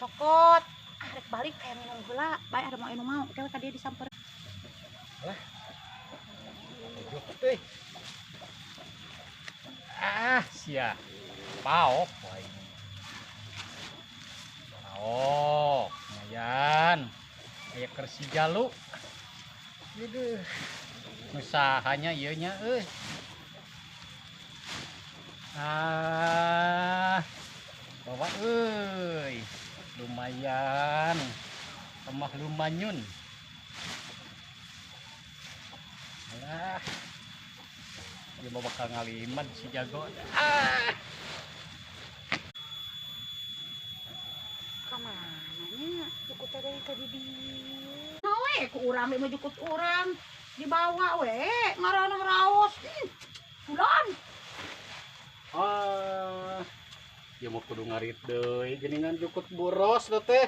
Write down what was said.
Cokot. Ah, rek balik kayak minum heula. Bae ada mau anu mau, oke ka dia disamper. Jukut euy. Ah, sia. Paok wae. Paok, lumayan. Aya kersi jalu. Aduh. Usahanya ieu nya euy. Ah. Bawa euy. Lumayan. Lemah lumanyun. Alah. Dia mau bakal ngaliman si jago. Ah. Kamana nya jukut teh dari tadi di. Nah we ku urang we mah jukut urang dibawa we ngaranna raos. Bulan. Ah. Dia mau kudu ngarit deui geuningan jukut boros teh.